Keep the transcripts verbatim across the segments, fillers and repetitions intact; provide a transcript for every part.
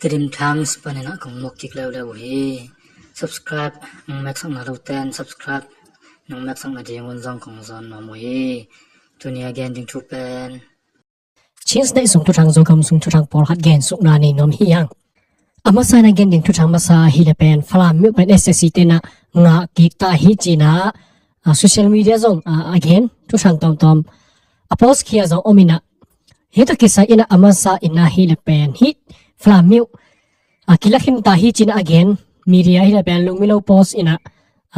Tedim Times panin ah kong muak kik leuleu uh hi. Subscribe nong mek sak na lo ten subscribe nong mek sak nadingun zong kong zawn nuam uh hi. Tuni a gen ding thu pen Chin state sung thuthang, Zogam sung thuthang pawlkhat gensukna nei nuam hi hang. A masa in a gen ding thuthang masa ahih leh pen Falam myo pen SAC te'n ah ngah kik ta hi ci-in ah, ah, social media zong, ah, a gen thuthang tawmtawm a post khia zong om in ah, hih tawh kisai in ah a masa in ahih leh pen hih Falam myo, ah, kilakhin ta hi ci-in ah a gen media ahih leh pen Lungmilo Post in ah,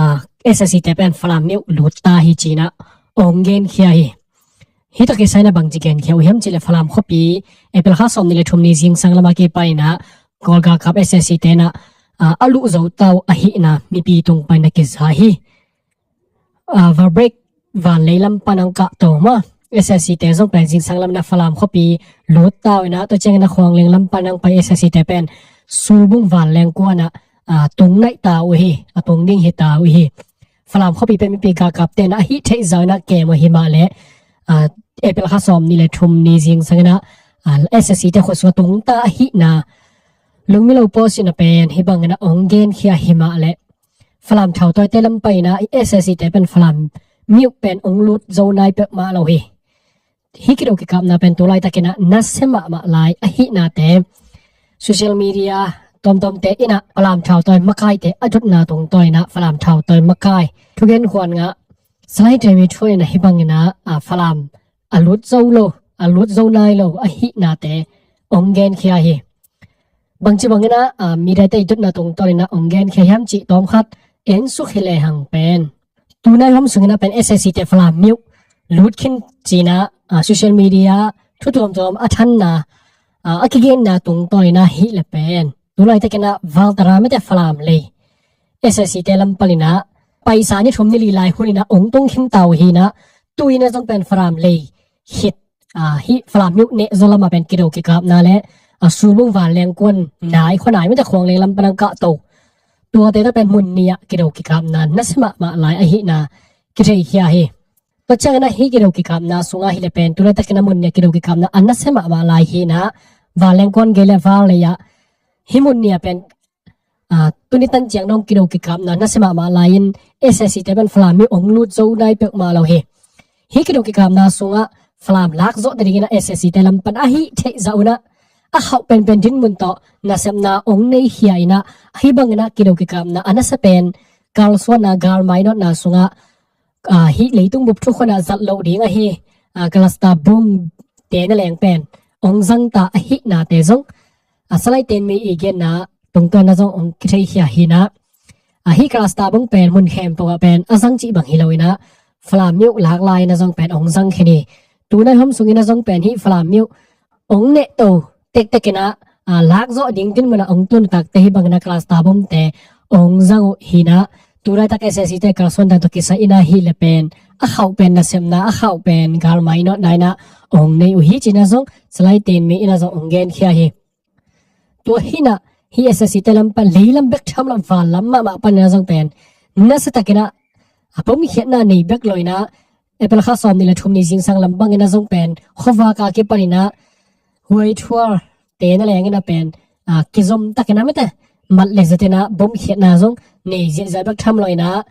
ah, SAC te pen Falam myo lut ta hi ci-in ah ong genkhia hi. Hih tawh kisai in ah bangci genkhia uh hiam cih leh Falam khuapi April kha sawmnih leh thum ni zingsang lam a kipan in ah Kawl galkap SAC te'n ah, ah, a luh zo ta uh ahihna mipi tung pan in ah kiza hi. Ah, Valbreak vanlei lam pan ong kahto mah, SAC te zong pen zingsang lam in ah Falam khuapi lut ta uh in ah, tua ciangin ah Khuangleng lam pan ong pai SAC te pen Sulbung vanleng kuan ah, ah, tung naih ta uh hi, a tung ding hi ta uh hi. Falam khuapi pen mipi galkap te'n ah a hih theih zah in ah kem uh hi mah leh, ah, April kha sawmnih leh thum ni zingsang in ah, ah, SAC te khua sung ah tung ta ahihna Lungmilo Post in ah pen hih bangin ah ong genkhia hi mah leh, Falam thautawite lam pan in ah SAC te pen Falam myo pen ong lut zo nai peuhmah lo hi. Hih kido kikapna pen tu laitakin ah nasia mahmah lai ahihnate social media tawmtawmte in ah Falam thautawi makaite a dotna tungtawn in ah Falam thautawi makai thugen khuan ngah Salai Taing Mi thu in ah hih bangin ah, ah, Falam a lut zo lo, a lut zo nai lo ahihnate ong genkhia hi. Bangci bangin ah, ah, mediate i dotna tungtawn in ah ong genkhia hiam cih tawmkhat en suk hi lehang pen, tunai hom sungin ah pen SAC te Falam myo lut khin ci-in ah, ah, social media thu tuamtuam a thanna, ah, a kigenna tungtawn in ah ahih leh pen tu laitakin ah Valtara mite Falam lei SAC te lam pan in ah paisa ni thum ni li lai hun in ah ong tung khin ta uh hi in ah, tu in ah zong pen Falam lei khit, ah, hih Falam myo neh zaw lam ah pen kido kikapna leh, ah, Sulbung vanleng kuan nai, khua nai mite Khuangleng lam pan ong kahto, tuate tawh pen mun nih ah kido kikapna nasia mahmah lai ahihna kitheikhia hi. Tua ciangin ah hih kido kikapna sung ah ahih leh pen tu laitakin ah mun nih ah kido kikapna a nasia mahmah lai hi in ah, vanleng kuan gei leh val lei ah hih mun nih ah pen, ah, tuni tan ciang dong kido kikapna nasia mahmah lai-in SAC te pen Falam myo ong lut zo nai peuhmah lo hi. Hih kido kikapna sung ah Falam lak zawh nadingin ah SAC te lam pan a hih theih zah un ah a khauh penpen dinmun tawh nasepna ong nei khia in ah, hih bangin ah kido kikapna a nasia pen kalsuanna, gal mainawtna sung ah, ah, hih leitung bup thu khuan ah zat loh ding ahi, ah, cluster bomb te na leng pen ong zang ta ahihnate zong, ah, Salai Taing Mi i genna tungtawn in ah zong ong kitheikhia hi in ah, ah, hih cluster bomb pen mun khempeuh ah pen a zang cih bang hi lo in ah Falam myo lak lai in ah zong pen ong zang khin hi. Tunai hom sungin ah zong pen hih Falam myo ong neh to tektek in ah, ah, lak zawh ding dinmun ah ong tun takte hih bangin ah cluster bomb te ong zang uh hi in ah, tu laitak SAC te kalsuan dan tawh kisai in ah ahih leh pen a khauh pen nasepna, a khauh pen gal mainawtna in ah ong nei uh hi ci-in ah zong Salai Taing Mi in ah zong ong genkhia hi. Tua hi in ah hih SAC te lam pan, lei lam bek tham lo, van lam mahmah pan in ah zong pen nasia takin ah, ah, bomkhiatna nei bek lo in ah April kha sawmnih leh thum ni zingsang lam bangin ah zong pen khuavak a kipan in ah Huaithual te na leng in ah pen, ah, kizom takin ah mite mat leh zat in ah bomkhiatna zong nei ziahziah bek tham lo in ah,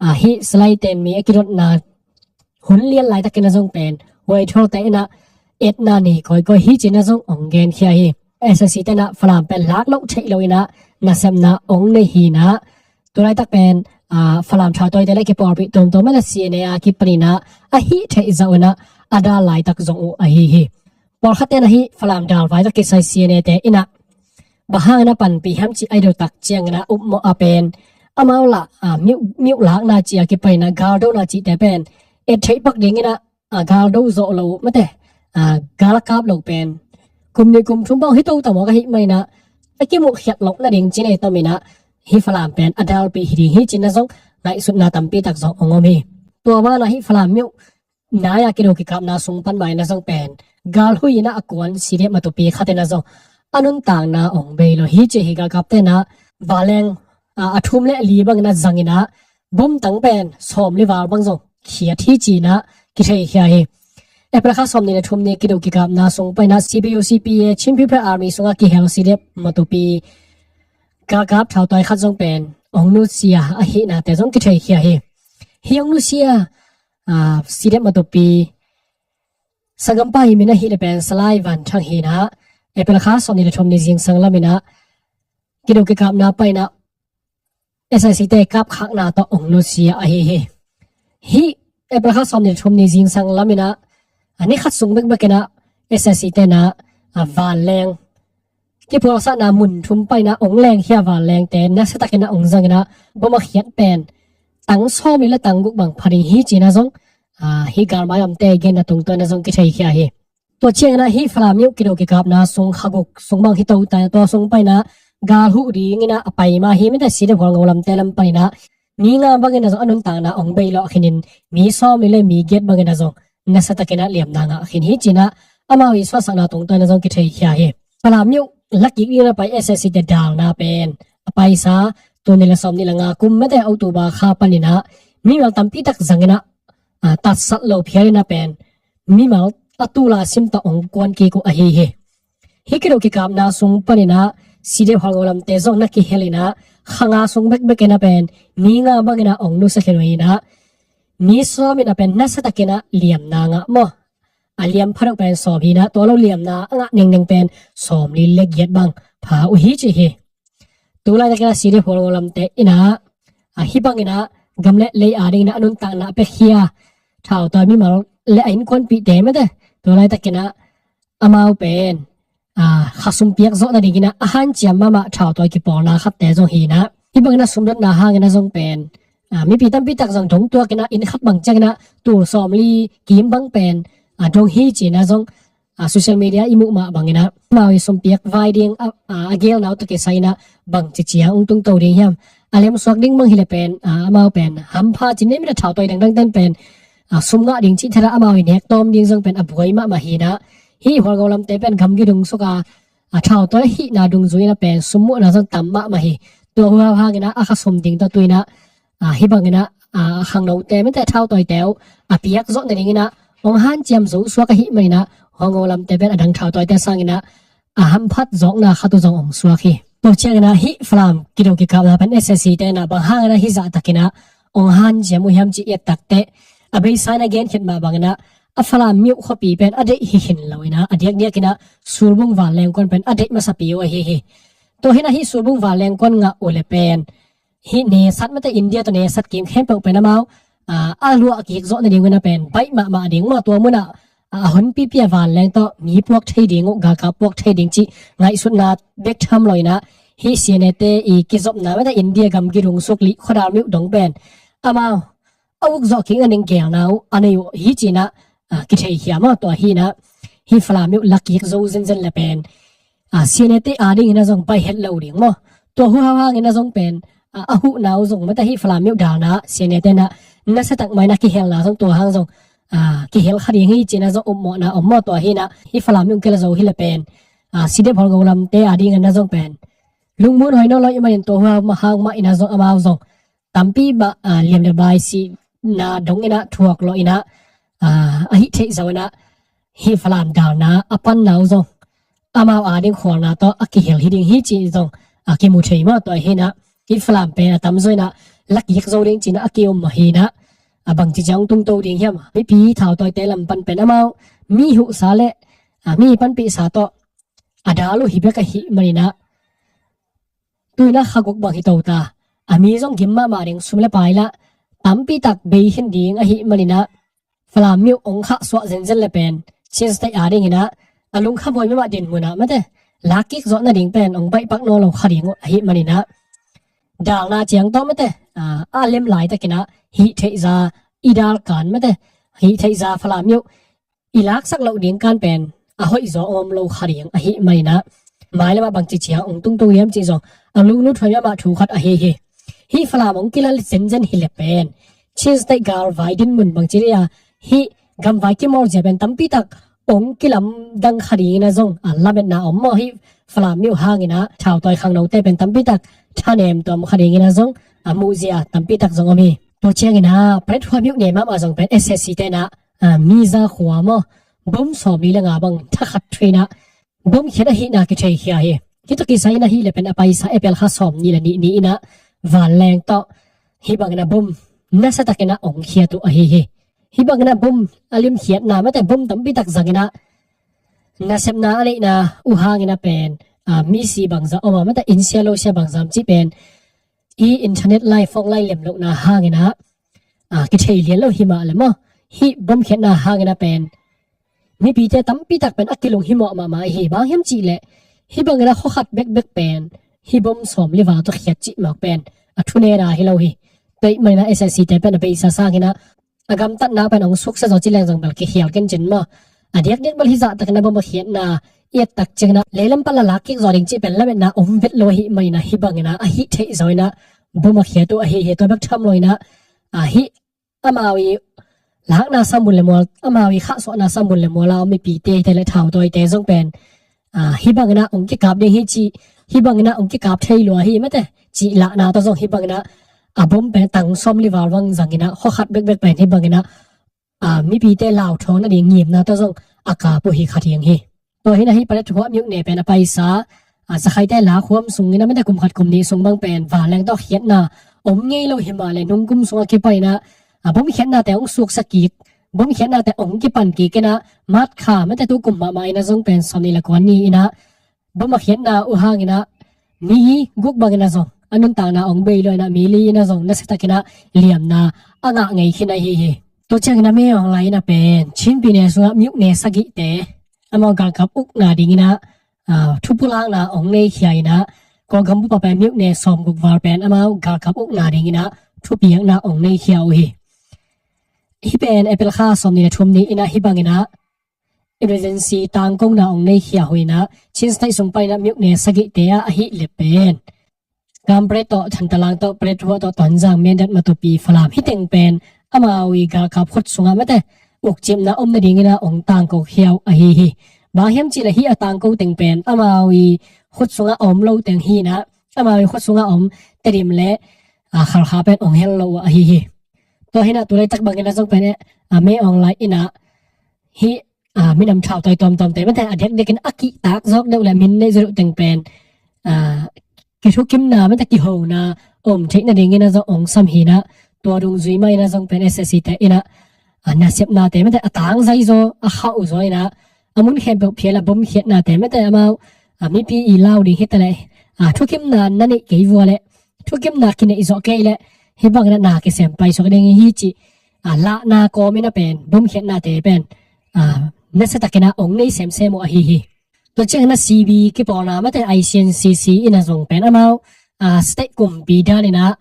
ah, hih Salai Taing Mi a kidotna hun lian laitakin ah zong pen Huaithual te in ah etna nei kawikawi hi ci-in ah zong ong genkhia hi. SAC te'n ah Falam pen lak loh theih lo in ah nasepna ong nei hi in ah, tu laitak pen, ah, Falam thautawite leh kipawlpih tuamtuam mah leh CNA a kipan in ah a hih theih zah un ah a dal laitak zong uh ahi hi. Pawlkhat te'n ah hih Falam dal vai tawh kisai CNA te in ah bang hangin ah panpih hiam cih a deih uh tak ciangin ah upmawh a pen amau lah, ah, myo, myo lakna cih a kipan in ah galdona cihte pen et theih pak dingin ah, ah, galdo zawh lo uh mate, ah, gal a kap lo pen kum nih kum thum bang hi to ta mawk ahih manin ah a kimuhkhiat loh nading ci nei tom in ah hih Falam pen a dalpih hi ding hi ci-in ah zong ngaihsutna tampi tak zong ong om hi. Tua banah hih Falam myo nai-a kido kikapna sung pan mah in ah zong pen galhui in ah a kuan CDF matupi khat in ah zong a nuntakna ong bei lo hi ci hi. Galkap te'n ah vanleng, ah, a thum leh a li bangin ah zang in ah bomtang pen sawmli val bang zong khiat hi ci-in ah kitheikhia hi. April kha sawm ni le thum ni kido kikapna sung paina C P U C P A Chin People Army sunga kihel C D F matupi galkap thautawi khat zong pen ong nusia ahihnate zong kitheikhia hi. Hi ong nusia, ah, C D F matupi sanggampa hi min ahih le pen Salai Van Thang hi na, April kha sawm ni le thum ni zingsang lamin ah kido kikapna paina S I C te kapkhakna tawh ong nusia ahi hi. Hi April kha sawm ni le thum ni zingsang lamin ah, a ni khat sung bekbekin ah S I C te na, a vanleng kiphualsakna mun thum paina ong lengkhia vanlengte nasatakin ah ong zangin ah bom a khiat pen tang sawm li le tang guk bang pha ding hi cina zong, ah, hi galmai omte genna tungtawn ah zong kitheikhia hi. Tua ciangin ah hi Falam miuh kido kikapna sung kha guk sung bang hi to ta, tua sung paina gal huh dingin ah a pai mah hi mite, C D F Hualngo lamte lam paina mi nga bangin ah zong a nuntakna ong bei lawh khinin mi sawm li le mi giat bangin ah zong nasatakin ah liamna ngah khin hi cina amau i suahsakna tungtawn ah zong kitheikhia hi. Falam miuh lakik dingin a pai S I C te dalna pen a paisa tul ni le sawm ni le nga kum mite October kha panin ah mimal tampi tak zangin ah, ah, tatsat lo phialin ah pen mimal a tula sim tawh ong kuan kik uh ahi hi. Hi kido kikapna sung panin ah C D F Hualngo lamte zong na kihelin ah kha nga sung bekbekin ah pen mi nga bangin ah ong nusia khin uh hi na, mi sawmin ah pen nasatakin ah liamna ngah maw? A liam pha deuh pen sawm hi na, tua lo liamna a ngah nengneng pen sawm li le giat bang pha uh hi ci hi. Tulaitakin ah C D F Hualngo lamte in ah, a, hi bangin ah gam le lei a dingin ah a nuntakna a piakhia thautawi mimal le a innkuanpihte mite, tulaitakin ah amau pen, a, kha sum piak zawh nadingin ah a hanciam mahmah thautawi kipawlna khatte zong hi na, hi bangin ah sumdotna hangin ah zong pen, a, mipi tampi tak zong dong tuakin ah inn khat bang ciangin ah tul sawm li kim bang pen, a, dong hi cina zong, a, social media i muh mah bangin ah amau i sumpiak vai ding a, a, a gelna uh tawh kisai in ah bangci ciang ong tungto ding hiam? A lemsuak ding bang hi le pen, a, amau pen hampha cin nei mite, thautawi dangdang ten pen, a, sum ngah ding cih thadah amau i nek tawm ding zong pen a buai mahmah hi na, hi Hualngo lamte pen gamgi dungsuka, a, thautawi hihna dungzui in ah pen sum muhna zong tam mahmah hi. Tua huhau hangin ah a kha sum ding tawh tu in ah, a, hi bangin ah, a, khangnote mite thautawite uh a piak zawh nadingin ah ong hanciam zo suak ahih manin ah Hualngo lamte pen a dang thautawite sangin ah a hamphat zawkna khat uh zong ong suak hi. Tua ciangin ah hi Falam kido kikapna pen S I C te in ah bang hangin ah hi zahtakin ah ong hanciam uh hiam cih i et takteh, a beisa in ah gen khit mah bangin ah a Falam miuh khuapi pen a deih hi khin lo in ah a diakdiakin ah Sulbung vanleng kuan pen a deih masapi uh ahi hi. Tua hi na hi Sulbung vanleng kuan ngah uh le pen hi nesat mite, India tawh nesat kim khempeuh pen amau, a, a luah kik zawh nading uh in ah pen baih mahmah ding maw, tua munah, a, a honpipi a vanleng tawh mi puak thei ding uh, galkap puak thei ding cih ngaihsutna bek tham lo in ah hi C N A te i kizopna mite, India gamgi dungsuk lih khuadal miuh dong pen amau a uk zawh kik nading gelna uh a nei uh hi cina, a, kitheikhia maw. Tua hi na hi Falam miuh lakik zo zenzen le pen, a, C N A te a dingin ah zong baih het lo ding maw. Tua huhau hangin ah zong pen, a, a huhna uh zong mite hi Falam miuh dalna C N A te in ah nasatak mai in ah kihelna zong tua hang zong, a, kihel kha ding hi cina zong upmawhna om maw. Tua hi na hi Falam miuh kila zo hi le pen, a, C D F Hualngo lamte a dingin ah zong pen lungmuan hoi nawn lo i manin tua huhau hang mah in ah zong amau zong tampi bah, a, liam le bai sihna dongin ah thuak lawhin ah, a, a hih theih zo in ah hi Falam dalna a panna uh zong amau a ding khualna tawh a kihel hi ding hi cih zong a kimu thei maw. Tua hi na hi Falam pen a tamzaw in ah lakik zo ding cina a ki-um mah hi na, a bangci ciang tungto ding hiam? Mipi thautawite lam pan pen amau mi huhsa le, a, mi panpihsa tawh a dal uh hi bek ahih manin ah tu in ah kha guk bang hi to ta, a mi zong gim mahmah ding, sum le pai lah tampi tak bei khin ding ahih manin ah Falam miuh ong khahsuah zenzen le pen Chin State a dingin ah a lungkham huai mahmah dinmun ah mite lakik zawh nading pen ong baihpak nawn lo kha ding uh ahih manin ah dalna ciang tawh mite, a, a lem laitakin ah hih theihza i dalkan mite, hih theihza Falam miuh i laksak loh ding kan pen a hoih zaw om lo kha ding ahih manin ah mailam ah bangci ciang ong tungto hiam cih zong a lunglut huai mahmah thu khat ahi hi. Hi Falam ong kilal zenzen hi le pen Chin State galvai dinmun bangci dih a, hi gamvai kimawl zia pen tampi tak ong kilamdang kha dingin ah zong a lametna om maw. Hi Falam miuh hangin ah thautawi khangnote pen tampi tak thanem tuam kha dingin ah zong a muhzia tampi tak zong om hi. Tua ciangin ah platform miuh ne mahmah zong pen S S C te in ah, a, mi za khua maw, Bom sawmli le nga bang thakhat thu inah bom khiat ahihna kitheikhia hi. Hih tawh kisai inah hih le pen a paisa April kha sawmnih le nih ni inah vanleng tawh hih bangin ah bom nasiatakin ah ong khiat uh ahi hi. Hih bangin ah bom a limkhiatna mate bom tampi tak zangin ah nasepna a neihna uh hangin ah pen, a, misi bangza om a mate insia lo sia bangza om cih pen i internet lai phone lai lem lohna hangin ah, a, kithei lian lo hi mah le maw. Hih bom khiatna hangin ah pen mipite tampi tak pen a kilung himawh mahmah hi. Bang hiam cih leh hih bangin ah khuakhat bekbek pen hih bom sawmli val tawh khiat cih mawk pen a thunena hi lo hi. Tua ahih manin ah S S C te pen a beisa sangin ah a gamtatna pen ong suksa zaw ci leng zong bel kikhial ken cin maw. A diakdiak bel hih zahtakin ah bom a khiatna i et tak ciangin ah leilam pan la lak kik zaw ding cih pen lametna om vet lo ahih manin ah hih bangin ah a hih theih zaw inah bom a khiat uh ahi hi. Tua bek tham lo inah, a, hih amau i lakna sam bun le mual, amau i khahsuahna sam bun le mual a om mipite hite le thautawite zong pen, a, hih bangin ah ong kikap ding hi cih, hih bangin ah ong kikap thei lua hi mate cih lahna tawh zong hih bangin ah a bom pen tang sawmli val bang zangin ah khuakhat bekbek pen hih bangin ah, a, mipite lauthawng nading ngimna tawh zong a kap uh hi kha ding hi. Tua hi inah hih palet thuah miuhne pen a paisa, a, zakhaite la khuam sungin ah mate kum khat kum nih sung bang pen vanleng tawh khiatna om ngei lo hi mah le nung kum sung a kipan inah, a, bom khiatnate ong suksa kik, bom khiatnate ong kipan kik inah March kha mate tu kum mahmah inah zong pen sawmnih le kua ni inah bom a khiatna uh hangin ah mi guk bangin ah zong a nuntakna ong bei lo inah mi li inah zong nasiatakin ah liamna a ngah ngei khin ahi hi. Tua ciangin ah Min Aung Hlaing inah pen Chin pyine sungah miuhne sagihte amau galkap ukna dingin ah, a, thupulakna ong neikhia inah Kawlgam bup ah pen miuhne sawmguk val pen amau galkap ukna dingin ah thupiakna ong neikhia uh hi. Hih pen April kha sawmnih le thum ni inah hih bangin ah emergency tangkona ong neikhia uh inah Chin State sung pan inah miuhne sagihte ah ahih le pen Kanpetlet tawh, Thantlang tawh, Paletwa tawh, Tonzang, Mindat, Matupi, Falam hih teng pen amau i galkap khut sungah mate ukcipna om nadingin ah ong tangko khia uh ahi hi. Bang hiam cih leh hih a tangko teng pen amau i khut sungah a om lo teng hi inah amau i khut sungah a om Tedim le, a, Khalkha pen ong hel lo uh ahi hi. Tua hi inah tu laitak bangin ah zong pen, a, Min Aung Hlaing inah hih, a, minam thautawi tuamtuamte mate a diakdiakin a kihtak zawk deuh le min neih zawk deuh teng pen, a, kithukimna mate kihona om theih nadingin ah zong ong sam hi inah tua dungzui mah inah zong pen S S C te inah, a, nasepnate mate a tangzai zaw a khauh zaw inah a mun khempeuh phial a bom khiatnate mate amau, a, mipi i lau ding hi ta leh, a, thukimna na neih kei vua leh thukimna kineih zawh kei leh hih bangin ah na kisem paisuak ding hi cih, a, lahna kawmin ah pen bom khiatnate pen, a, nasiatakin ah ong nei semsem uh ahi hi. Tua ciangin ah C B kipawlna mate I C N C C inah zong pen amau, a, state kumpi danin ah,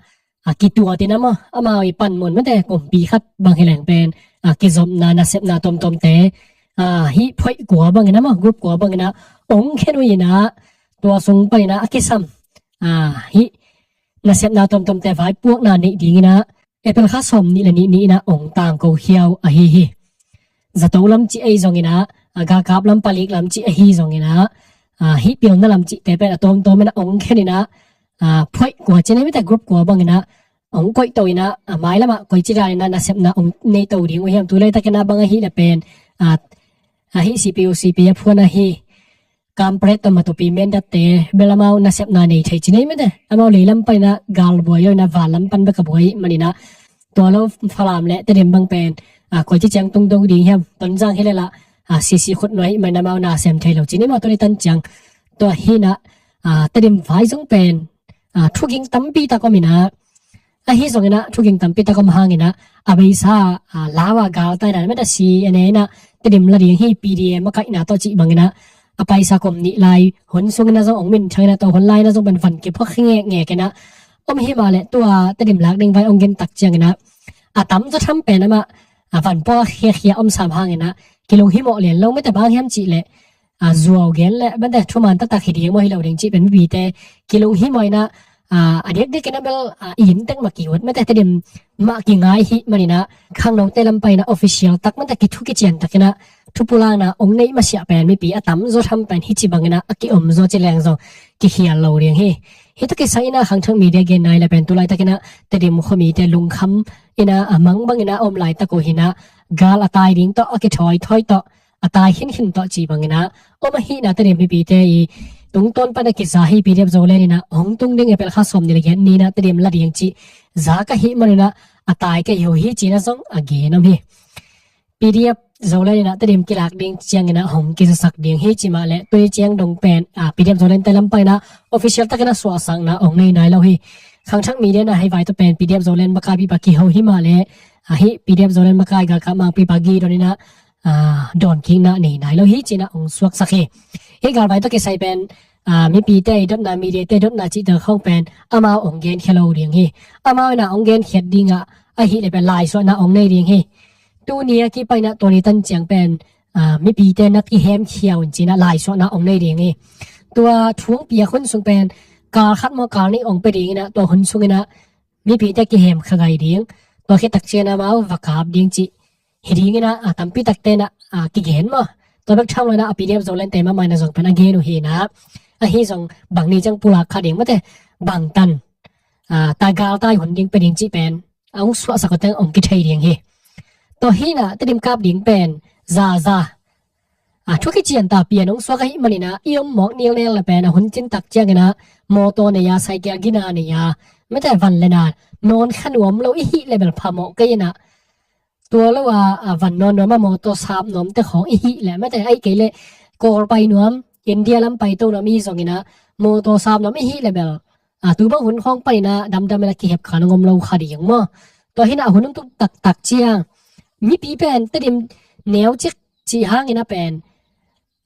a, kituat inah maw amau i panmun mate kumpi khat bang hi leng pen, a, kizopna nasepna tuamtuamte, a, hih phoih kua bangin ah maw group kua bangin ah ong khen uh inah tua sung panin ah a kisam, a, hih nasepna tuamtuamte vaipuakna neih dingin ah April kha sawmnih le nih ni inah ong tangko khia uh ahi hi. Zato lam cih ahi zongin ah, a, galkap lam palik lam cih ahi zongin ah, a, hih pilna lam cihte pen a tuamtuam inah ong khen inah, a, phoih kua ci ni mate group kua bangin ah ong koihto inah, a, mailam ah koici danin ah nasepna ong neito ding uh hiam tu laitakin ah bang ahih leh pen, a, a, hih C P U C P a phuan ahi Kanpetlet tawh Matupi Mindat te bel amau nasepna nei thei ci ni mate amau leilam panin ah gal buai lo inah vanlam pan bek a buai manin ah tua lo Falam le Tedim bang pen, a, koici ciang tung do ding hiam Tonzang hi leh lah, a, C C khut nuai manin amau na sem thei lo ci ni maw tu ni tan ciang. Tua hi inah, a, Tedim vai zong pen, a, thuging tampi tak om inah ahi zongin ah thuging tampi tak om hangin ah a beisa, a, lau a galtai dan mate C N A inah Tedim la ding hi P D M a kaihna tawh cih bangin ah a paisa kum nih lai hun sungin ah zong ong minthang inah tua hun lai inah zong pen van kiphuak ngekngek inah om hi mah leh tua Tedim lak ding vai ong gen tak ciangin ah a tamzaw tham pen amah, a, van puak khiakhia om sam hangin ah kilunghimawh lian lo mate bang hiam cih leh, a, zuau gen le mate thuman taktak hi ding maw hi lo ding cih pen mipite kilunghimawh inah, a, a diakdiakin ah bel, a, i inn tek mah kiuat mate Tedim mah kingai hi manin ah khangnote lam panin ah official tak mate kithu kician takin ah thupulakna ong neih masiah pen mipi a tamzaw tham pen hih ci bangin ah a kiom zaw ci leng zong kikhial lo ding hi. Hih tawh kisai inah Khangthak Media gen nai le pen tu laitakin ah Tedim khuamite lungkham inah a mang bangin ah a om laitak uh hi inah gal a tai ding tawh a kithawithawi tawh tai khinkhin tawh cih bangin ah om ahihna Tedim mipite i tungtawn pan a kiza hi. P D F Zoland in ah hong tung ding April kha sawm ni le giat ni-in ah Tedim la ding cih za ka hih manin ah a tai kei hi uh hi ci-in ah zong a gen om hi. P D F Zoland in ah Tedim kilak ding ciangin ah hong kizasak ding hi ci mah leh tuni ciang dong pen, ah, P D F Zoland te lam panin ah official takin ah suahsakna hong nei nai lo hi. Khangthak media in ah hei vai tawh pen P D F Zoland makaipipa kiho hi mah leh, ah, hih P D F Zoland makai galkap mangpipa Gidon in ah, ah, dawnkikna nei nai lo hi ci-in ah hong suaksak hi. Hih galvai tawh kisai pen, ah, mipite i dotna, media te i dotna cihte khawng pen amau hong genkhia lo ding hi. Amau in ah hong genkhiat ding ah ahih leh pen laisuahna hong nei ding hi. Tuni a kipan in ah tuni tan ciang pen, ah, mipite na kihemkhia un ci-in ah laisuahna hong nei ding hi. Tua thu hong piak hun sung pen kal khat maw kal nih hong pia ding in ah tua hun sungin ah mipite kihem kha gai ding. Tua khit tak ciang amau va kap ding cih hi ding in ah, ah, tampi takte in ah, ah, kigen maw. Tua bek tham lo in ah a P D F Zoland te mahmah in ah zong pen a gen uh hi in ah, ahi zong bang ni ciang pulak kha ding mate, bangtan, ah, ta galtai hun ding pia ding cih pen a hong suahsak uh teng hong kithei ding hi. Tua hi in ah Tedim kap ding pen zaza, ah, thu kician ta pian hong suak ahih manin ah i om mawk nilnel leh pen a hun cin tak ciangin ah mawtaw nei a, cycle gina nei a, mate, van le na nawn kha nuam lo i hih leh bel phamawh kei in ah, tua lo a, a van nawn nuam a mawtaw sap nuamte khawng i hih leh, mate, ahih kei leh Kawl pai nuam, India lam paito nuam i hih zongin ah mawtaw sap nuam i hih leh bel, ah, tu bang hun khawng panin ah damdam in ah kihep kha nong om lo kha ding maw. Tua hi in ah a hun hong tung taktak ciang mipi pen Tedim neu cik cih hangin ah pen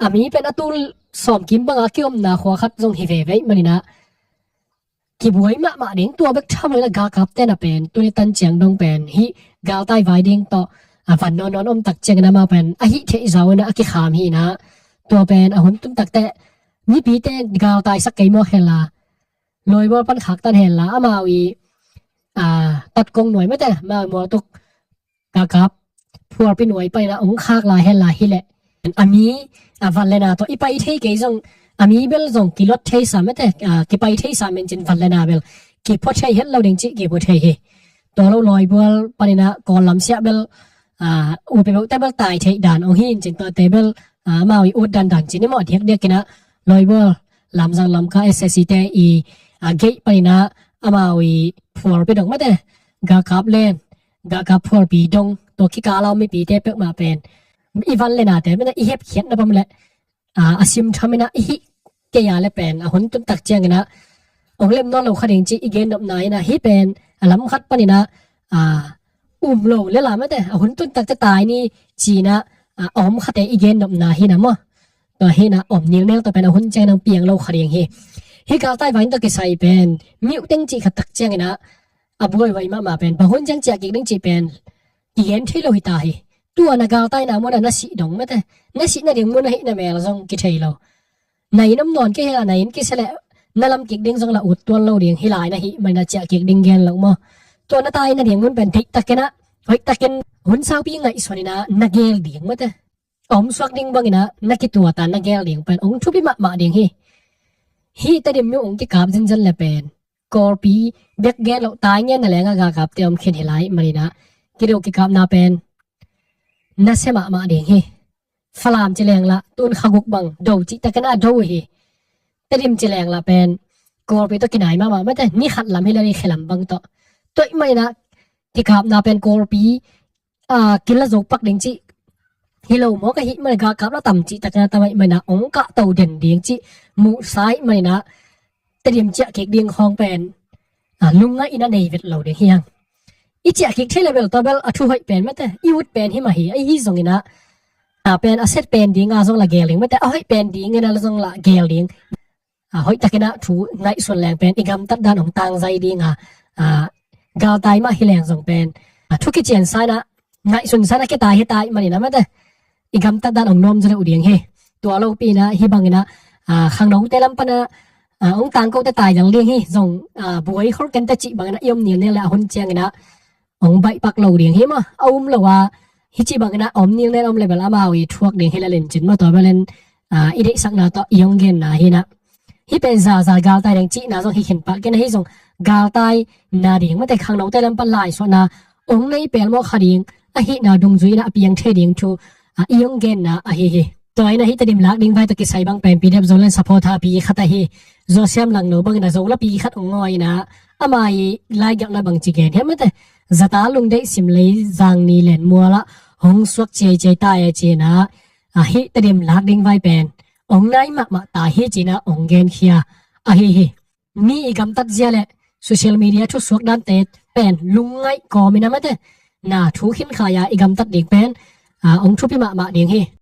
a mi pen a tul sawm kim bang a kiomna khua khat zong hi veve ahih manin ah kibuai mahmah ding. Tua bek tham lo in ah galkapte in ah pen tuni tan ciang dong pen hih galtai vai ding tawh, ah, van nawn nawn om tak ciangin amau pen a hih theih zah in ah a kikham hi in ah tua pen a hun tung tak teh mipite galtai sak kei mawk hen la, lawibual pan khaktan hen la, amau i, ah, tatkong nuai, mate, amau i mualtuk galkap phualpi nuai panin ah hong khak lai hen la hi leh, a mi, a van le na tawh i pai thei kei zong, a mi bel zong kilot thei sa, mate, ah, kipai thei sa men cin van le na bel kiphua thei het lo ding cih kiphua thei hi. Tua lo lawibual panin ah Kawl lam siah bel, ah, upi beuhte bel tai theih dan hong hi in cin, tuate bel, ah, amau i ut dandan cin i mawh diakdiak in ah lawibual Lamzang Lamka S S C te i, ah, gate panin ah amau i phualpi dong, mate, galkap len, galkap phualpi dong, tua kikal a om mipite peuhmah pen i van le nate, mate, i hepkhiatna bang leh, ah, a simtham in ah i hih kei a leh pen a hun tung tak ciangin ah hong lem nawn lo kha ding cih i gen nopna in ah hih pen a lam khat panin ah, ah, um lo lel a, mate, a hun tung tak teh tai ni ci-in ah, ah, a om khate i gen nopna hi in ah maw. Tua hi in ah om nilnel tawh pen a hun ciang in ah piang lo kha ding hi. Hih galtai vai tawh kisai pen mi uh teng cih khat tak ciangin ah a buaihuai mahmah pen bang hun ciang ciah kik ding cih pen kigen thei lo hi ta hi. Tua na galtaina mun ah na sih dong, mate, na sih nading mun ahihna mel zong kithei lo. Na inn om nawn kei hen la, na inn kisia leh na lam kik ding zong la ut tuan lo ding hi lai na hih manin ah ciah kik ding gen lo maw. Tua na tai nading mun pen deihtakin ah, hoihtakin hun saupi ngaihsun in ah na gel ding, mate, a om suak ding bangin ah na kituat a na gel ding pen hong thupi mahmah ding hi. Hih Tedim mi hong kikap zenzen leh pen Kawlpi bek gen loh, tai ngen na leng ah galkapte om khin hi lai manin ah kido kikapna pen nasia mahmah ding hi. Falam ci leng lah tun kha guk bang do cihtakin ah do uh hi. Tedim ci leng lah pen Kawlpi tawh kinai mahmah, mate, ni khat lam hi leh ni khe lam bang tawh. Tua ahih manin ah kikapna pen Kawlpi, ah, kila zo pak ding cih hi lo maw, ka hih manin ah galkap lah tam cihtakin ah tam ahih manin ah hong kahto den ding cih muhsa ahih manin ah Tedim ciah kik ding khawng pen, ah, lungngaihna nei vet lo ding hi hang. I ciah kik thei leh bel tua bel a thu hoih pen, mate, i ut pen hi mah hi. Ahi zongin ah, ah, pen a set pen ding a zong la gel ding, mate, a hoih pen dingin ah zong la gel ding. Ah, hoihtakin ah thu ngaihsun leng pen i gamtat dan hong tangzai ding a, ah, galtai mah hi leng zong pen, ah, thu kiciansa in ah ngaihsunsa in ah kitai hi ta ahih manin ah, mate, i gamtat dan hong nuam zaw deuh ding hi. Tua lopi in ah hih bangin ah, ah, khangnote lam pan ah, ah, hong tangkote tai dal ding hi. Zong, ah, buai khol kei inteh cih bangin ah i om nilnel leh a hun ciangin ah hong baih pak lo ding hi maw. A um lo a, hih ci bangin ah a om nilnel om leh bel amau i thuak ding hi lel in cin maw, tua bel in, ah, i deihsakna tawh i hong genna hi in ah. Hih pen zaza galtai ding cihna zong hi khin pah kei in ah, hih zong galtaina ding, mate, khangnote lam pan laisuahna hong nei pelmawh kha ding ahihna dungzui in ah a piang thei ding thu, a, i hong genna ahi hi. Tua in a hih Tedim lak ding vai tawh kisai bang pen P D F Zoland supporter pi khat ahi Zo Siam Langno bangin a Zo lapi khat hong ngawi in a, ama i laigelhna bang ci gen hiam mate, zata lungdeih sim lei zang ni len mual ah hong suak ciaiciai ta e ci in a, a, hih Tedim lak ding vai pen hong nai mahmah ta hi ci in a hong genkhia ahi hi. Mi i gamtat zia le social media thusuak dante pen lungngaih kawm in a mate, na thu khin khai a i gamtat ding pen, a, hong thupi mahmah ding hi.